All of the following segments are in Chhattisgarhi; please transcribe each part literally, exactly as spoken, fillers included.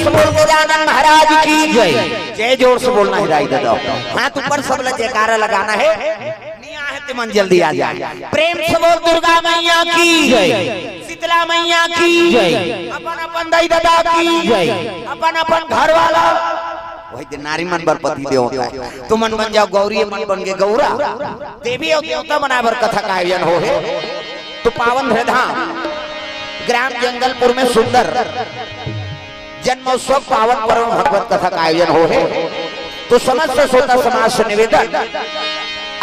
से बोल के जाना महाराज की जय। जय जोर से बोलना है दाई ददा। हाथ ऊपर, सब ला जयकारा लगाना है। नहीं आए ते मन जल्दी आ जाए। प्रेम से बोल दुर्गा मैया की जय। शीतला मैया की जय। अपन अपन दाई ददा की जय। अपन अपन घर वाला। वही दिन नारी मन बर पति देव होता है। तुमन बन जाओ गौरी, अपन बन के गौरा। देवी अउ देवता बनाए बर कथा का आयोजन हो हे। तो पावन है धाम ग्राम जंगलपुर में सुंदर जन्मोत्सव पावन पर्व में भगवत कथा का आयोजन हो हे। तो समस्त श्रोता समाज से निवेदन,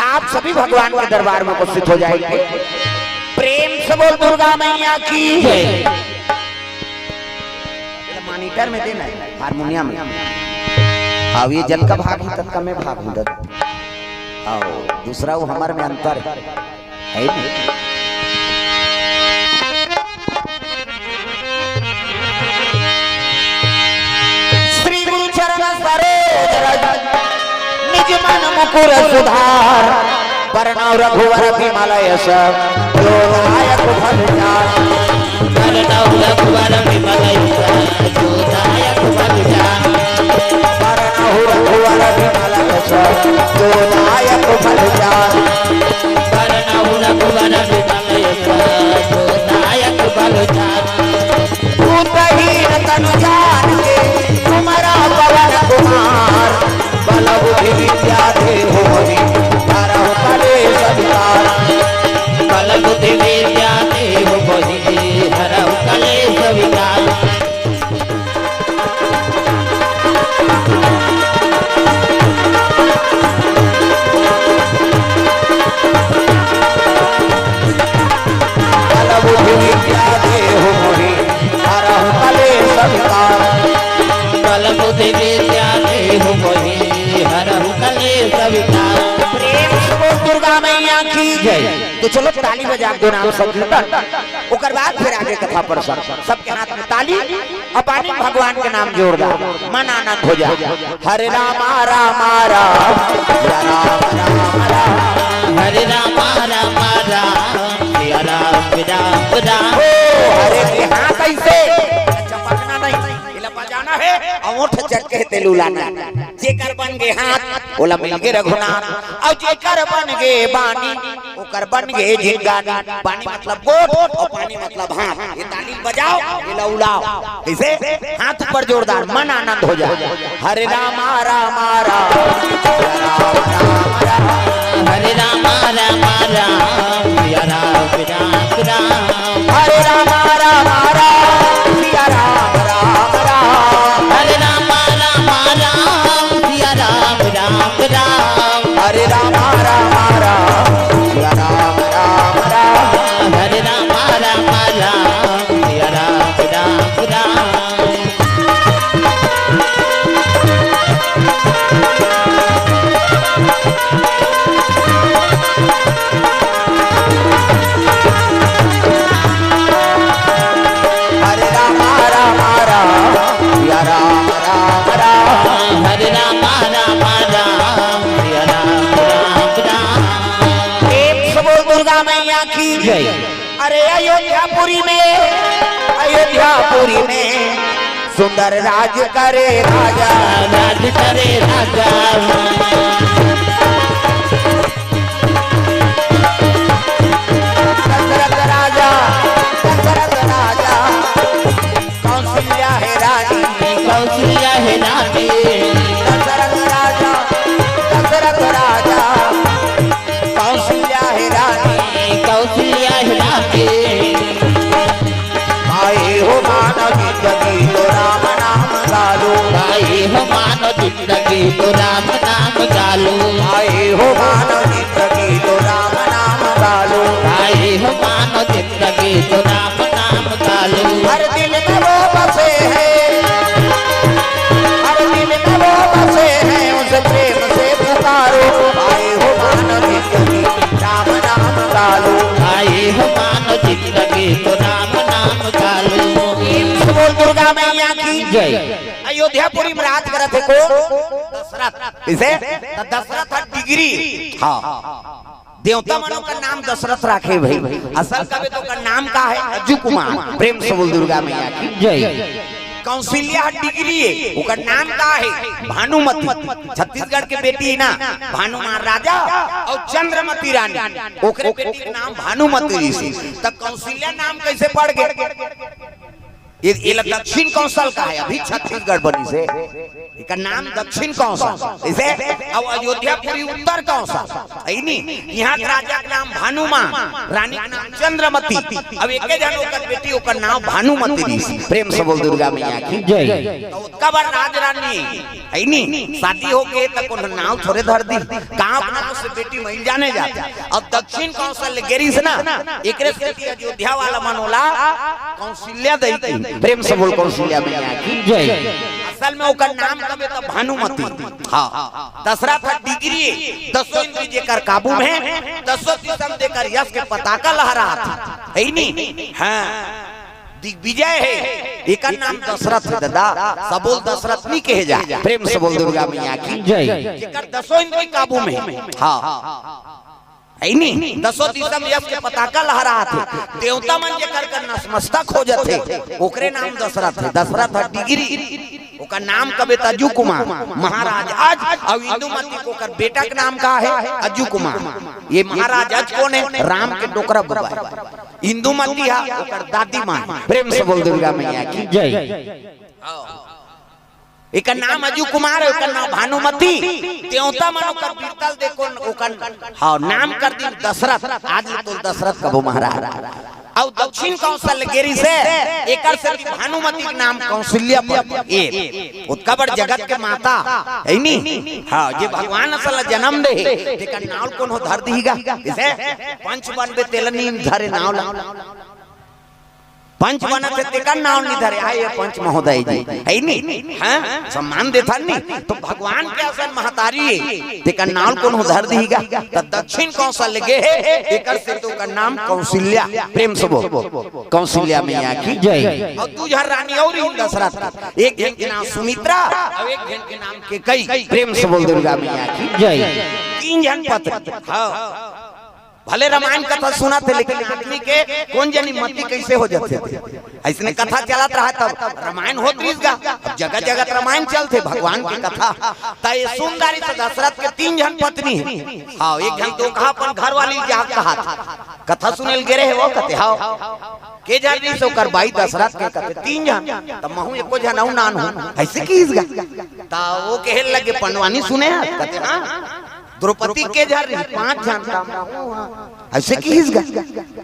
आप सभी भगवान के दरबार में उपस्थित हो जाएंगे। प्रेम से बोल दुर्गा मैया की जय। मॉनिटर में देना है, हारमोनियम में। अब ये जन का भाग ही तब का मैं भाग हूँ दद। आओ, दूसरा वो हमारे में अंतर है, है नहीं? श्री गुरु चरण सरोज रज, निज मन मुकुर सुधार। बरनउँ रघुवर विमल यश, जो दायक फल चार। बरनउँ रघुवर विमल यश, जो दायक फल चार। बरनउँ रघुवर विमल यश, जो दायक फल चार। बरनउँ रघुवर विमल यश, जो दायक फल चार। भूतहीन तन जान के तुम्हरा पवन कुमार। बल बुद्धि विद्या देहु मोहि हरहु कलेस विकार। बल बुद्धि विद्या देहु मोहि हरहु कलेस विकार। बल बुद्धि विद्या देहु मोहि हरहु कलेस विकार। बल बुद्धि विद्या देहु मोहि हरहु कलेस विकार। प्रेम से बोल दुर्गा मैया की जय। तो चलो ताली बजा दो नाम संकीर्तन, ओकर बाद फिर आगे कथा प्रसंग। सबके हाथ में ताली। अब पानी भगवान के नाम जोरदार, मन आनंद हो जाए। हरे रामा रामा राम, सिया राम राम राम। हरे रामा रामा राम, सिया राम राम राम। ओ, हरे के हाथ ऐसे चपकना नहीं, इला बजाना है, और ओठ चटके ते लुलाना। जेकर बन गे हाथ, ओला मिल गे रघुनाथ, और जेकर बन गे बानी, ओकर बन गे जिंगानी। बानी मतलब गोठ और पानी मतलब हाथ। ये ताली बजाओ, ये लउलाओ। कैसे? हाथ ऊपर जोरदार, मन आनंद हो जाए। हरे रामा रामा राम, सिया राम राम राम। हरे रामा रामा राम, सिया राम राम राम। हरे रामा रामा राम, सिया राम राम राम। हरे रामा रामा राम, सिया राम राम राम। हरे रामा रामा राम, सिया राम राम राम। हरे रामा रामा राम, सिया राम राम राम। हरे रामा रामा राम, सिया राम राम राम। हरे रामा रामा राम, सिया राम राम राम। प्रेम से बोल दुर्गा मैया की जय। अरे अयोध्यापुरी में, अयोध्यापुरी में सुंदर राज करे राजा। राज करे राजा। दशरथ राजा, दशरथ राजा, कौशल्या है रानी। कौशल्या है रानी। दशरथ राजा, दशरथ राजा, कौशल्या है रानी। कौशल्या है रानी। पाए हो मानव जिंदगी तो राम नाम गालो। पाए हो मानव जिंदगी तो राम नाम गालो। पाए हो मानव जिंदगी तो राम नाम गालो। पाए हो मानव जिंदगी तो राम नाम गालो। हर दिल में वो बसे हैं, हर दिल में वो बसे हैं, उसे प्रेम से पुकारो। आए हो मानव जिंदगी, राम नाम गालो। आए हो मानव जिंदगी, तो राम नाम गालो। प्रेम से बोल दुर्गा मैया की जय। अयोध्यापुरी में राज करत हे को दशरथ। किसे? तो दशरथ डिग्री। हाँ। देवता मन ओकर नाम दशरथ राखे भाई। असल कबे तो ओकर नाम का है? अज्जू कुमार। प्रेम से बोल दुर्गा मैया की जय। कौशल्या ह डिग्री हे, ओकर नाम का हे? भानुमती। छत्तीसगढ़ के बेटी हे ना, भानुमान राजा अउ चंद्रमती रानी, ओकरे बेटी के नाम भानुमती रिहिस हे। त कौशल्या नाम कइसे पड़ गे? ये, ये ला दक्षिण कौशल का हे, अभी छत्तीसगढ़ बनिस हे, एकर नाम दक्षिण कौशल। जइसे अब अयोध्यापुरी उत्तर कौशल, हे नी? इहाँ के राजा के नाम भानुमान, रानी के नाम चंद्रमती। अब एके झन ओकर बेटी, ओकर नाम भानुमती रिहिस। प्रेम से बोल दुर्गा मैया की। जय। त ओतका बड़ राजरानी, हे नी? शादी होगे त कोनो नाम थोरे धर दिही, गाँव नाम से बेटी मइल जाने जाथे। अब दक्षिण कौशल गे रिहिस ना, एकरे सेती अयोध्या वाला मन ओला कौशल्या दई के। प्रेम से बोल कौशल्या मैया की। जय। असल में ओकर नाम कबे त भानुमती। हाँ, दशरथ ह डिग्री, दसों इंद्री जेकर काबू में, दसों दिशा में जेकर यश के पताका लहरात हे, हे नी? हाँ, दिग्विजय हे, एकर नाम दशरथ हे दादा, सबो ल दशरथ नी कहे जाय। प्रेम से बोल दुर्गा मैया की। जय। जेकर दसों इंद्री काबू में, हाँ, हे नी? दसों दिशा में यश के पताका लहरात हे, देवता मन जेकर कर नतमस्तक हो जाथे, ओकरे नाम दशरथ हे। दशरथ ह डिग्री, ओकर नाम कबे त अजू कुमार महाराज अज, अउ इंदुमती के ओकर बेटा के नाम का हे? अजू कुमार। ये महाराज अज कोन हे? राम के डोकरा बुआ हे। इंदुमती हा ओकर दादी माँ हे। प्रेम से बोल दुर्गा मैया की। जय। एकर नाम अजू कुमार हे, ओकर नाम भानुमती। देवता मन ओकर वीरता ल देख के ओकर, हाँ, नाम कर दिन दशरथ। आज ले तोला दशरथ कबो महाराज। अउ दक्षिण कौशल गे रिहिस हे, एकर सेती भानुमती के नाम कौशल्या पड़ गे। ए, ओतका बड़ जगत के माता, हे नी? हाँ, जे भगवान असन ला जनम दे हे, तेकर नाव ल कोनो धर दिही गा। कइसे? पंच बनबे तेला नी धरे नाव ला। पंच बनत हे तेकर नाव नी धरे, आय ये पंच महोदय जी, हे नी? हाँ, सम्मान देथन नी, त भगवान के असन महतारी हे, तेकर नाव ल कोनो धर दिही गा। त दक्षिण कौशल गे हे, एकर सेती ओकर नाम कौशल्या। प्रेम से बोल, कौशल्या मैया की। जय। अउ दू झन रानी अउ रिहिन दशरथ के, एक झन के नाम सुमित्रा अउ एक झन के नाम कैकई। प्रेम से बोल दुर्गा मैया की। जय। तीन झन पत्नी। हाँ। भले रामायण कथा सुनत हे, लेकिन आदमी के कोन जनी मती कइसे हो जाथे। अइसने कथा चलत रहा, तब रामायण होत रिहिस गा। अब जगह जगह रामायण चलथे, भगवान के कथा। त ये सुंदरी से दशरथ के तीन झन पत्नी हे। हाँ, एक झन तो कहा अपन घरवाली ल जाके कहा, कथा सुने ल गे रहे हो, कथे, "हाँ।" के झन रिहिस ओकर बाई दशरथ के, कथे, "तीन झन।" त महूँ एको झन अउ नान हूँ, अइसे किहिस गा। त ओ कहे लगे, "पंडवानी सुने हस?" कथे, "हाँ।" द्रौपदी के झन रही, पांच झन का, अइसे किहिस गा।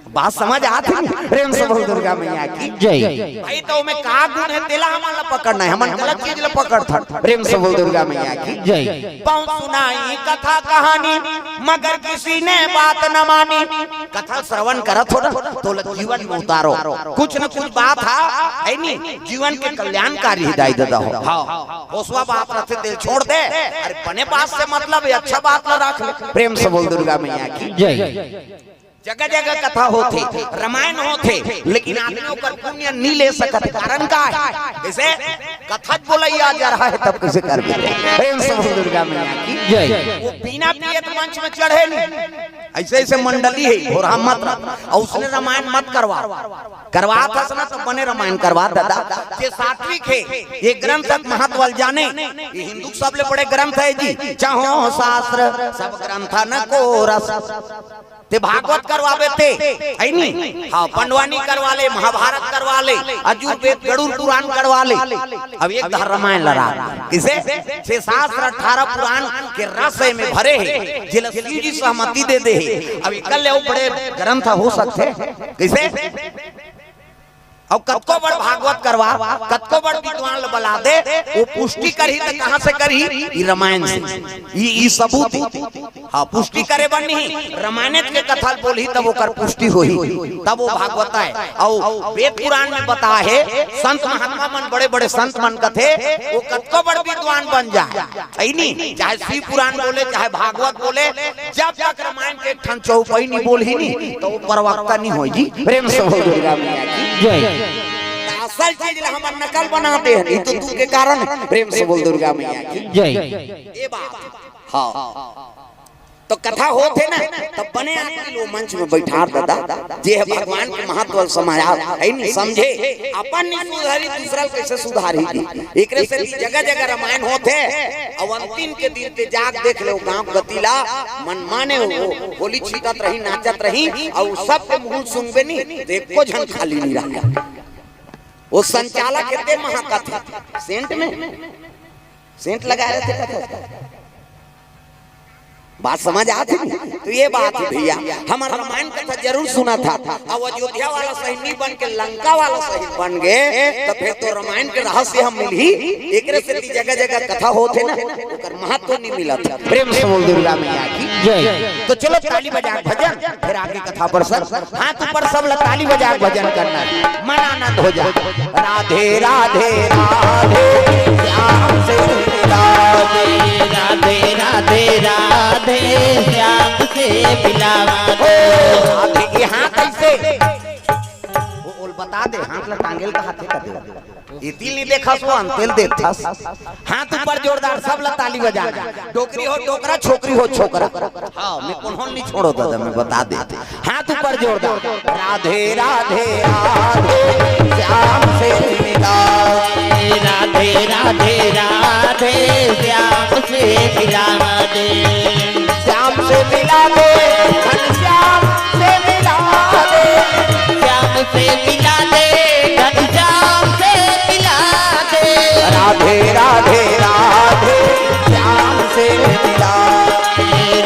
बात समझ आत हे? प्रेम से बोल दुर्गा मैया की। जय। भाई, त ओमे का गुण हे, तेला हमन ला पकड़ना हे, हमन गलत चीज ला पकड़थन। प्रेम से बोल दुर्गा मैया की। जय। बहुत सुनाई कथा कहानी, मगर किसी ने बात न मानी। कथा श्रवण करत हो ना, त ओला जीवन में उतारो। कुछ न कुछ बात हा, हे नी, जीवन के कल्याणकारी ही दाई ददा हो। हाँ। पोसवा बात रथे, तेला छोड़ दे। अरे, बने बात से मतलब हे, अच्छा बात ला रख ले। प्रेम से बोल दुर्गा मैया की। जय। जगह जगह कथा होथे, रामायण होथे, लेकिन आदमी ओकर पुण्य नी ले सकत। कारण का हे? जइसे कथा बोलइया जरहा हे, तब कइसे करबे? प्रेम से बोल दुर्गा मैया की। जय। ओ बिना पिए त मंच में चढ़े नी। अइसे अइसे मंडली हे, भोरहा मत रख। अउ उसने रामायण मत करवा। करवात हस ना, त बने रामायण करवा ददा। जे सात्विक हे, ये ग्रंथ के महत्व ल जाने। ये हिंदू के सबले बड़े ग्रंथ हे जी। चाहो शास्त्र सब ग्रंथन को रस। ते भागवत करवाबे ते, हे नी? हाँ, पंडवानी करवा ले, महाभारत करवा ले, अजुर्वेद, गरुड़ पुराण करवा ले। अब एक धर रामायण लड़ा। कइसे? छह शास्त्र, अठारह पुराण के रस एमे भरे हे, जेला शिव जी सहमति दे दे हे। अब एकर ले अउ बड़े ग्रंथ हो सकथे? कइसे? अउ कतको बड़ भागवत करवा, कतको बड़ विद्वान ल बला दे, ओ पुष्टि करही त कहाँ से करही? ई रामायण से। ई, ई सबूत हे। हाँ, पुष्टि करे बर नहीं, रामायण के कथा ल बोलही, तब ओकर पुष्टि होही, तब ओ भागवत आय। अउ वेद पुराण में बताय हे, संत महात्मा मन, बड़े बड़े संत मन कथे, ओ कतको बड़ विद्वान बन जाय, हे नी? चाहे शिव पुराण बोले, चाहे भागवत बोले, जब तक रामायण के एक ठन चौपाई नी बोलही नी, त ओ प्रवक्ता नी होय जी। प्रेम से बोल दुर्गा मैया की। जय। त असल चीज ला हमर नकल बना दे हन, ई तो दुख के कारण हे। प्रेम से बोल दुर्गा मैया की। जय। ये बात। हाँ। तो कथा होत हे ना, तब बने आदमी लो मंच में बैठार दादा, जे हे भगवान के महत्व ल समझा, हे नहीं समझे, अपन नहीं सुधारी, दूसरा ल कैसे सुधारी जी? एकरे से जगह जगह रामायण होत हे, अउ अंतिम के दिन ते जाग देख ले गांव गति ला, मनमाने हो, होली छीटत रही, नाचत रही, अउ सबके मुंह सुनबे नहीं, तो एको झन खाली नहीं रहा। वो संचालक हे ते महकत हे, सेंट में, सेंट लगाए रहते कथा। बात समझ आत हे नहीं? तो ये बात हे भैया, हमर रामायण कथा जरूर सुनत हा। अब अयोध्या वाला सही नहीं बन के लंका वाला सही बन गए, तो फिर तो रामायण के रहस्य हम मिलही। एकरे से जगह जगह कथा होत हे ना, ओकर महत्व नहीं मिलत हे। प्रेम से बोल दुर्गा मैया की जय। तो चलो ताली बजा भजन, फिर आगे कथा पर सर। हाथ ऊपर सब ला ताली बजा के भजन करना हे, मन आनंद हो जाए। राधे राधे राधे श्याम से मिला दे। राधे राधे राधे श्याम से मिलावा दे। राधे के हाथ ऐसे, वो ओल बता दे, हाथ ला टांगेल का हाथे कर दे। ये तिल नहीं देखा सो अंतेल देखा। हाथ ऊपर जोरदार, सब ला ताली बजा। डोकरी हो डोकरा, छोकरी हो छोकरा। हाँ, मैं कोनो नहीं छोड़ो दादा, मैं बता देते। हाथ ऊपर जोरदार। राधे राधे राधे श्याम से मिला। राधे राधे राधे श्याम से मिला दे। श्याम से मिला दे, घनश्याम से मिला दे। श्याम से मिला दे, घनश्याम से मिला दे। राधे राधे राधे श्याम से मिला।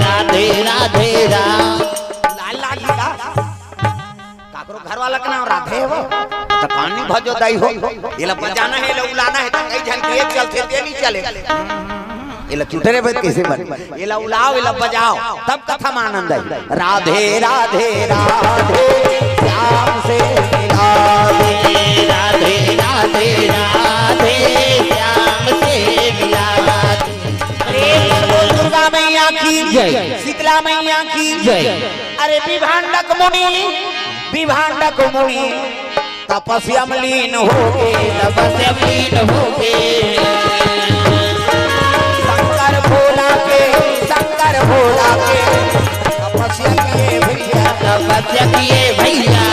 राधे राधे राम। लाल लाल जी का काकरो घर वाला के नाम राधे हो, तो कानी भजो दाई हो। एला बजाना हे, एला उलाना हे, तो कई झन के एक चलथे, ते नहीं चले। एला चुटरे बज कैसे बन? एला उलाओ, एला बजाओ, तब कथा में आनंद आई। राधे राधे राधे श्याम से मिला दे। राधे राधे राधे श्याम से मिला दे। प्रेम से बोल दुर्गा मैया की जय। शीतला मैया की जय। अरे विभांडक मुनि, विभांडक मुनि तपस्या में लीन हो गए। तपस्या में लीन हो गए। शंकर भोला के, शंकर भोला के तपस्या किए भैया। तपस्या किए भैया।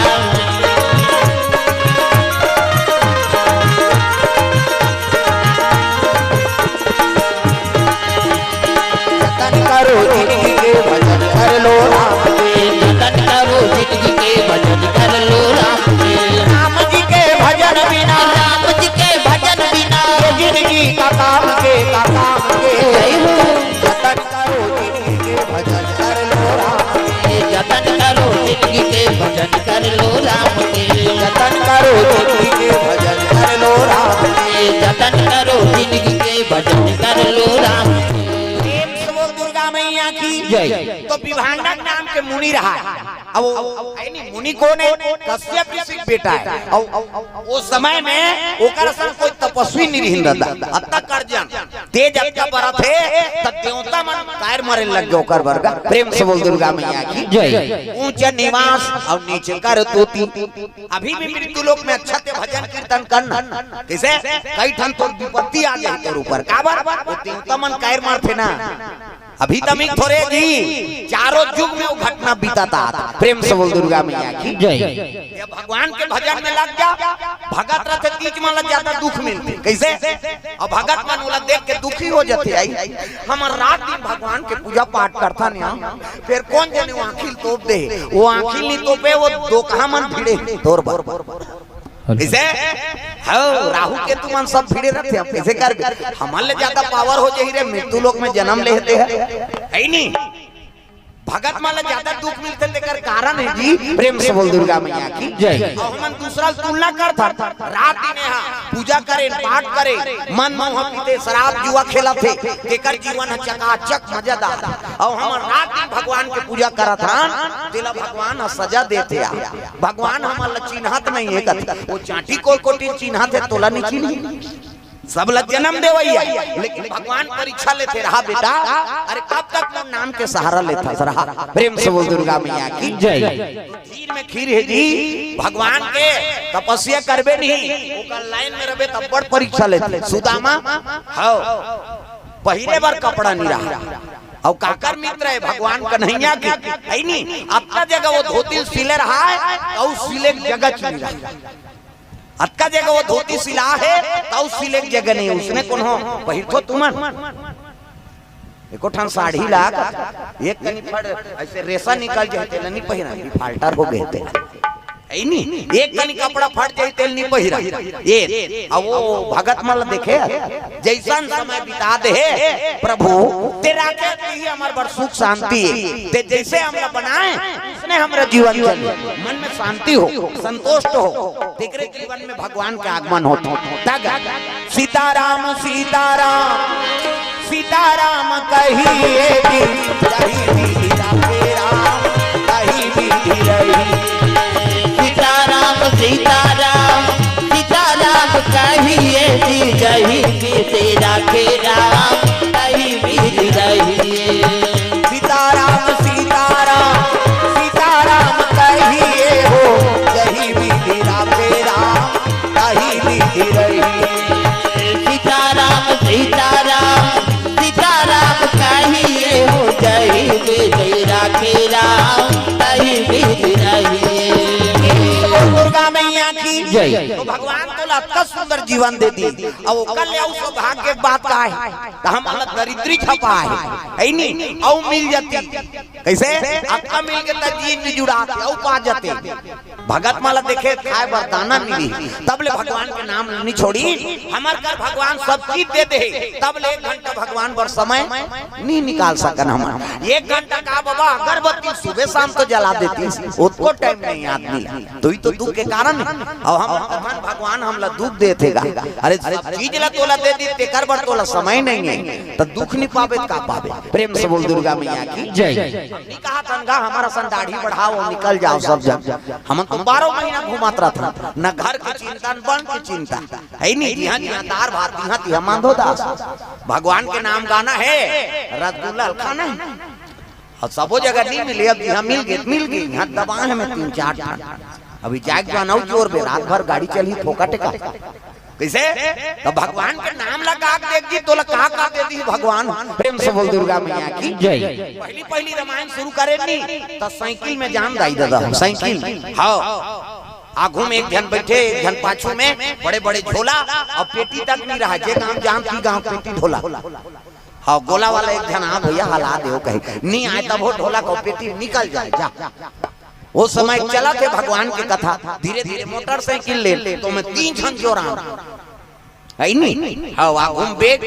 जतन करो जिंदगी के भजन कर लो राम के। जतन करो जिंदगी के भजन कर लो राम के। राम जी के भजन बिना, राम जी के भजन बिना ये जिंदगी का काम के, का काम के। जय हो। जतन करो जिंदगी के भजन कर लो राम के। जतन करो जिंदगी के भजन कर लो राम के। जतन करो जिंदगी के भजन कर लो राम के। जतन करो जिंदगी के भजन कर लो राम के। प्रेम से बोल दुर्गा मैया की जय। तो विभांडक नाम के मुनि रहा है। अब वो, है नहीं, मुनि कौन है? कश्यप ऋषि के बेटा है। अब वो समय में ओकर संग कोई तपस्वी नहीं रहिन दादा। अतका करजन, तेज अतका बरत हे, तब देवता मन कायर मरे लग गए ओकर बरगा। प्रेम से बोल दुर्गा मैया की जय। ऊंच निवास और नीच करतूती। अभी भी मृत्यु लोक में अच्छा ते भजन कीर्तन करना। कैसे? कई ठन तोर विपत्ति आ जाए तोर ऊपर। काबर? वो देवता मन कायर मारथे ना। अभी तमिक थोरे जी, चारों युग में वो घटना बीतत आत। प्रेम से बोल दुर्गा मैया की जय। ये भगवान के भजन में लग जा, भगत रथे तीज मन ला ज्यादा दुख मिलथे। कैसे? अब भगत मन ओला देख के दुखी हो जाथे। आई, हमर रात दिन भगवान के पूजा पाठ करथन यहाँ, फिर कौन जने वो आँखी ल तोप दे, वो आँखी नहीं तोपे, वो दोकहा मन भिड़े तोर बर। अरे। इसे, हो, राहु केतु मन सब भिड़े रथे, अब कैसे करबे? हमन ले ज्यादा पावर हो जाही रे, मृत्यु लोक में जन्म लेते हैं, है नहीं? भगत मन ला ज्यादा दुख मिलथे, तेकर कारण है जी। प्रेम से बोल दुर्गा मैया की जय। अउ हमन दूसरा ल तुलना करथन, रात दिन यहाँ पूजा करे, पाठ करे, मन मोह पीथे, शराब जुआ खेलथे, तेकर जीवन ह चकाचक मजेदार। अउ हमन रात दिन भगवान के पूजा करत हन, तेला भगवान ह सजा देथे। आ भगवान हमन ला चिन्हत नहीं है कथे, वो चांटी कोल कोटिन चिन्हत है, तोला नहीं चिन्ही। सब ला जन्म देवैया, लेकिन भगवान परीक्षा लेथे रहा बेटा। अरे कब तक मोर नाम के सहारा लेथस रहा? प्रेम से बोल दुर्गा मैया की जय। खीर में खीर है जी, भगवान के तपस्या करबे नहीं, ओकर लाइन में रहबे तब बड़ परीक्षा लेथे। सुदामा, हव, पहिरे बर कपड़ा नहीं रहा। अउ काकर मित्र हे? भगवान कन्हैया के, हे नी? अतका जगह वो धोती सिले रहा हे, अउ सिले के जगह च नइ रहा। अतका जगह वो धोती सिला हे, तउ सिले के जगह नहीं। उसने कोनो पहिरथो तुमन? एको ठन साड़ी ला, एक कनी फड़ अइसे रेसा निकल जाए, तेला नइ पहिरा, defaulter हो गए ते। हे नी? एक कनी कपड़ा फट जाए, तेला नइ पहिरा। ये, अब वो भगत मन ला देखे, जइसन समय बिता दे हे प्रभु, तेरा के ही हमर बर सुख शांति हे। ते जइसे हमला बनाए, उसने हमर जीवन चले, मन में शांति हो, संतुष्ट हो, तेकरे जीवन में भगवान के आगमन होत हो। तग सीताराम, सीताराम, सीताराम कहिए जी, कहीं भी रहे राम, कहीं भी रही। सीताराम, सीताराम, सीताराम कहिए जी, कहीं भी रहे राम, कहीं भी रही। सीताराम, सीताराम, सीताराम कहिए हो, कहीं भी रहे राम, कहीं भी रही। सीताराम, सीताराम, सीताराम कहिए हो, जय विजय राखे राम, कहीं भी रही। दुर्गा मैया की जय। तो भगवान तो अतका सुंदर जीवन दे दी, अब ओकर ले अउ सौभाग्य के बात का हे? त हमला दरिद्री खपाए हे, हे नी? अउ मिल जाती। कइसे? अतका मिल के त जी जुड़ात, अउ पा जाते। भगत मन ला देखे, खाए बर दाना मिली, तब ले भगवान के नाम नइ छोड़ी। हमर कर भगवान सब चीज दे दे, तब ले एक घंटा भगवान बर समय नइ निकाल सकन हमन। एक घंटा का बाबा, अगरबत्ती सुबह शाम तो जला देती, ओतको time नहीं आदमी। तू ही तो दुख के कारण हे। अब हम कथन भगवान हमला दुख देथे गा। अरे, सब चीज ला तोला दे दी, तेकर बर तोला समय नहीं हे, त दुख नइ पाबे, का पाबे? प्रेम से बोल दुर्गा मैया की जय। नइ कहत हन गा, हमर असन दाढ़ी बढ़ाओ, निकल जाओ सब झन। हमन तो बारह महीना घूमत रहिथन, न घर के चिंता, न बन के चिंता, हे नी? जिहाँ जिहाँ दार भात, तिहाँ तिहाँ मांधो दास। भगवान के नाम गाना हे, रसगुल्ला खाना हे। अउ सबो जगह नइ मिले, अब इहाँ मिल गे, मिल गे, इहाँ दबाए हे तीन चार ठन। अभी जाए के जाना जोर बे, रात भर गाड़ी चलही फोकट का। कइसे? त भगवान के नाम ला गा के देख जी, तोला का का दे दी भगवान। प्रेम से बोल दुर्गा मैया की जय। पहिली पहिली रामायण शुरू करे नी, त साइकिल में जान दाई ददा, साइकिल। हाँ, आगू में एक झन बइठे, एक झन पाछू में, बड़े बड़े झोला अउ पेटी तक नइ रहा, जे गाँव जान ती गाँव पेटी ढोला। हाँ, गोला वाला एक झन आ भैया हला देव कहे, नइ आए तब हो ढोला के पेटी निकल जाए, जा। वो समय चलत हे भगवान के कथा, धीरे धीरे मोटरसाइकिल ले, त ओमे तीन झन जोरान, हे नी? हाँ, आगू में bag,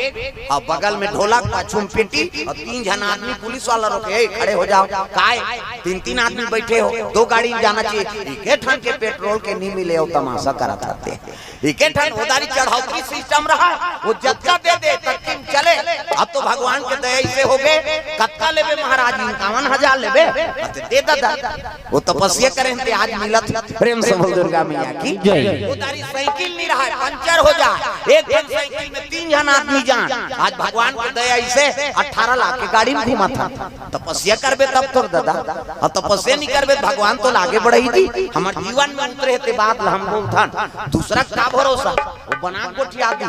हाँ, बगल में ढोलक, पाछू में पेटी, अउ तीन झन आदमी पुलिस वाला रोके, "ए, खड़े हो जाओ।" काय? तीन तीन आदमी बइठे हो, दो गाड़ी में जाना चाहिए। एके ठन के पेट्रोल के नइ मिले, अउ तमाशा करत रहिथे। एके ठन ओदारी चढ़ौती system रहा, वो जतका दे दे, ततकी में चले। अब तो भगवान के दया अइसे हो गे, "कतका लेबे महाराज?" "इक्यावन हजार लेबे।" "अते दे ददा।" वो तपस्या करे हे आज मिलत। प्रेम से बोल दुर्गा मैया की जय। ओदारी साइकिल नइ रहा, पंचर हो जाए, एक झन साइकिल में तीन झन आदमी जान। आज भगवान के दया अइसे अठारह लाख के गाड़ी में घूमत हन। तपस्या करबे तब तोर ददा, अउ तपस्या नइ करबे त भगवान तोला आगे बढ़ाही जी। हमर जीवन में उतरे हे ते बात ला हम बोलथन, दूसरा का भरोसा, वो बना गोठिया दी।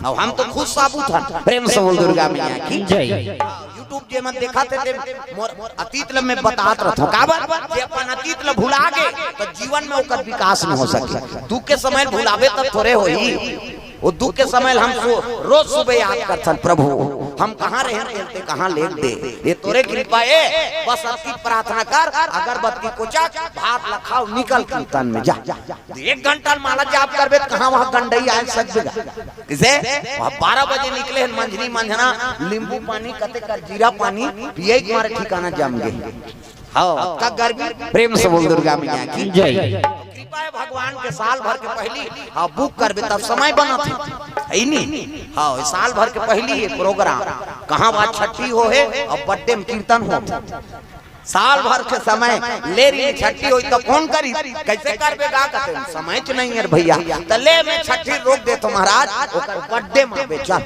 अउ हम तो खुद साबुत हन। प्रेम से बोल दुर्गा मैया की जय। YouTube जे मन देखत हे ते मोर अतीत ल मैं बतात रहिथों। काबर? जे अपन अतीत ल भुला गे, त जीवन में ओकर विकास नइ हो सके। दुख के समय ल भुलाबे तब थोरे होही। वो दुख के समय ल हम सु-, रोज सुबह याद करथन, "प्रभु, हम कहाँ रहेन, तेल ते कहाँ लेग दे। ये तोरे कृपा हे, बस अतकी प्रार्थना कर, अगरबत्ती कोचक, भात ल खाओ, निकल कीर्तन में जा।" एक घंटा माला जाप करबे त कहाँ वहाँ गंडई आए सक जगह। कइसे? वहाँ बारह बजे निकले हन मंझनी मंझना, नींबू पानी, कते कर जीरा पानी, पिए के मारे ठिकाना जम गे। हाँ, अतका गर्मी। प्रेम से बोल दुर्गा मैया की जय। कृपा हे भगवान के, साल भर के पहिली, हाँ, book करबे तब समय बनत हे, हे नी? हाँ, साल भर के पहिली ये program, कहाँ बात छट्ठी हो हे अउ birthday में कीर्तन हो। साल भर के समय ले रही, छट्ठी होई त फोन करी, "कइसे करबे गा?" कथे, "समय च नइ हे रे भैया।" त ले मैं छट्ठी रोक देथों महाराज, ओकर birthday म आबे, चल।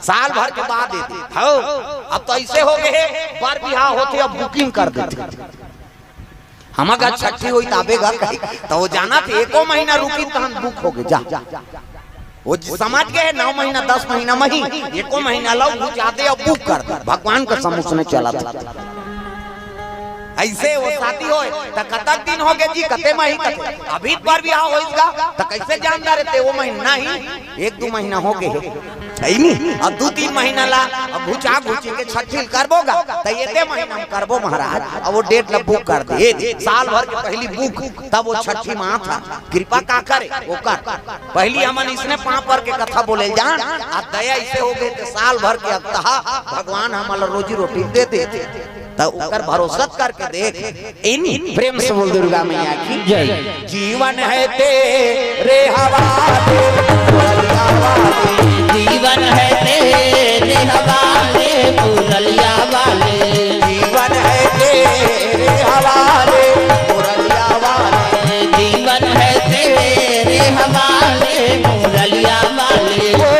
साल भर के बाद ये दे। हव, अब तो अइसे हो गे हे, बर बिहाव होथे, अब booking कर देथे। हमर गा छट्ठी होई त आबे गा कही, त वो जानथे एको महीना रुकी तहन book हो गे, जा। वो जी समझ गए, नौ महीना, दस महीना म ही, एको महीना ला घुचा दे अउ बुक कर दे। भगवान कसम उसने चला था। अइसे वो शादी होय, त कतक दिन हो गए जी, कते मही कते? अभी पर भी आओ होइस गा, त कइसे जानता रहते वो महीना ही? एक दू महीना हो गए हे। सही नहीं? अब दू तीन महीना ला, अब घुचा घुची के छठी करबो गा, त एते महीना म करबो महाराज। अब वो डेट ला बुक कर दे, साल भर के पहली बुक, तब वो छठी माँ था, कृपा का करे, वो कर। पहली हमन इसने पाँव पर के कथा बोले जान, आ दया इसे हो गए त साल भर के अगतहा भगवान हमन ला रोजी रोटी दे दे। त ओकर भरोसा करके देख, इन प्रेम से बोल दुर्गा मैया की। जय। जीवन है तेरे हवाले, जीवन है तेरे हवाले, मुरलिया वाले। जीवन है तेरे हवाले, मुरलिया वाले। जीवन है तेरे हवाले, मुरलिया वाले। ओ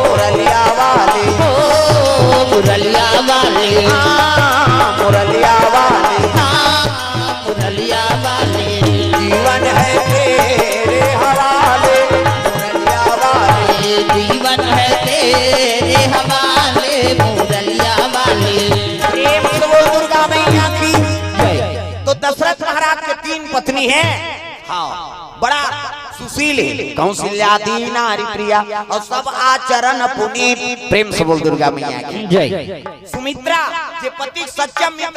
मुरलिया वाले। ओ मुरलिया वाले। हाँ, मुरलिया वाले। हाँ, मुरलिया वाले। जीवन है तेरे हवाले, मुरलिया वाले। जीवन है तेरे हवाले, मुरलिया वाले। प्रेम से बोल दुर्गा मैया की। जय। तो दशरथ महाराज के तीन पत्नी है। हाँ, बड़ा सुशील है। कौशल्या दी नारी प्रिया अउ सब आचरण पुनीत। प्रेम से बोल दुर्गा मैया की। जय। सुमित्रा जे पति के सच्चा मित्र